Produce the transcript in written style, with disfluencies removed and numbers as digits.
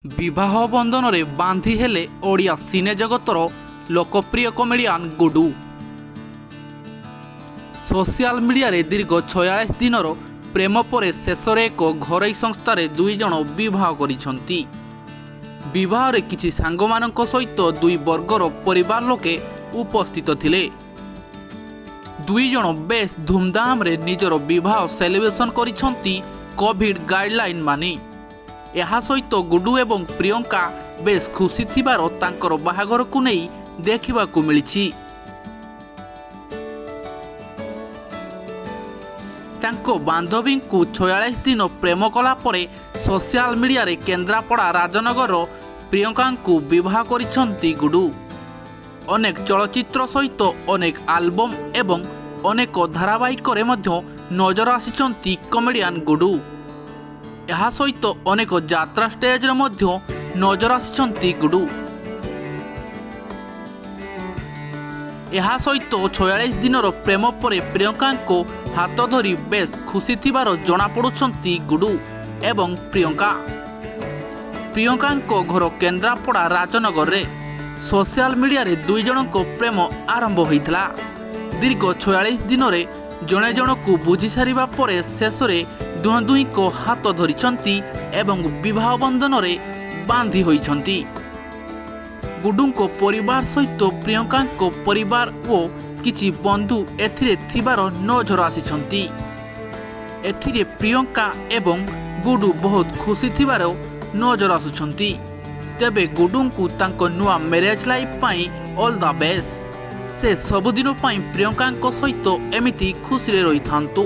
ବିବାହ ବନ୍ଧନରେ ବାନ୍ଧି ହେଲେ ଓଡ଼ିଆ ସିନେ ଜଗତର ଲୋକପ୍ରିୟ କମେଡିଆନ୍ ଗୁଡୁ। ସୋସିଆଲ ମିଡିଆରେ ଦୀର୍ଘ 46 ଦିନର ପ୍ରେମ ପରେ ଶେଷରେ ଏକ ଘରୋଇ ସଂସ୍ଥାରେ ଦୁଇ ଜଣ ବିବାହ କରିଛନ୍ତି। ବିବାହରେ କିଛି ସାଙ୍ଗମାନଙ୍କ ସହିତ ଦୁଇ ବର୍ଗର ପରିବାର ଲୋକେ ଉପସ୍ଥିତ ଥିଲେ। ଦୁଇ ଜଣ ବେଶ୍ ଧୁମଧାମରେ ନିଜର ବିବାହ ସେଲିବ୍ରେସନ୍ କରିଛନ୍ତି କୋଭିଡ୍ ଗାଇଡଲାଇନ୍ ମାନି। ଏହା ସହିତ ଗୁଡୁ ଏବଂ ପ୍ରିୟଙ୍କା ବେଶ୍ ଖୁସି ଥିବାର ତାଙ୍କର ବାହାଘରକୁ ନେଇ ଦେଖିବାକୁ ମିଳିଛି। ତାଙ୍କ ବାନ୍ଧବୀଙ୍କୁ 46 ଦିନ ପ୍ରେମ କଲା ପରେ ସୋସିଆଲ ମିଡିଆରେ କେନ୍ଦ୍ରାପଡ଼ା ରାଜନଗରର ପ୍ରିୟଙ୍କାଙ୍କୁ ବିବାହ କରିଛନ୍ତି ଗୁଡୁ। ଅନେକ ଚଳଚ୍ଚିତ୍ର ସହିତ ଅନେକ ଆଲବମ୍ ଏବଂ ଅନେକ ଧାରାବାହିକରେ ମଧ୍ୟ ନଜର ଆସିଛନ୍ତି କମେଡିଆନ୍ ଗୁଡୁ। ଏହା ସହିତ ଅନେକ ଯାତ୍ରା ଷ୍ଟେଜରେ ମଧ୍ୟ ନଜର ଆସିଛନ୍ତି ଗୁଡୁ। ଏହା ସହିତ 46 ଦିନର ପ୍ରେମ ପରେ ପ୍ରିୟଙ୍କାଙ୍କ ହାତ ଧରି ବେଶ୍ ଖୁସି ଥିବାର ଜଣାପଡ଼ୁଛନ୍ତି ଗୁଡୁ ଏବଂ ପ୍ରିୟଙ୍କା। ପ୍ରିୟଙ୍କାଙ୍କ ଘର କେନ୍ଦ୍ରାପଡ଼ା ରାଜନଗରରେ। ସୋସିଆଲ ମିଡିଆରେ ଦୁଇ ଜଣଙ୍କ ପ୍ରେମ ଆରମ୍ଭ ହୋଇଥିଲା। ଦୀର୍ଘ 46 ଦିନରେ ଜଣେ ଜଣକୁ ବୁଝି ସାରିବା ପରେ ଶେଷରେ ଦୁହେଁ ଦୁହିଁଙ୍କ ହାତ ଧରିଛନ୍ତି ଏବଂ ବିବାହ ବନ୍ଧନରେ ବାନ୍ଧି ହୋଇଛନ୍ତି। ଗୁଡୁଙ୍କ ପରିବାର ସହିତ ପ୍ରିୟଙ୍କାଙ୍କ ପରିବାର ଓ କିଛି ବନ୍ଧୁ ଏଥିରେ ଥିବାର ନଜର ଆସିଛନ୍ତି। ଏଥିରେ ପ୍ରିୟଙ୍କା ଏବଂ ଗୁଡୁ ବହୁତ ଖୁସି ଥିବାର ନଜର ଆସୁଛନ୍ତି। ତେବେ ଗୁଡୁଙ୍କୁ ତାଙ୍କ ନୂଆ ମ୍ୟାରେଜ୍ ଲାଇଫ୍ ପାଇଁ ଅଲ୍ the best. ସେ ସବୁଦିନ ପାଇଁ ପ୍ରିୟଙ୍କାଙ୍କ ସହିତ ଏମିତି ଖୁସିରେ ରହିଥାନ୍ତୁ।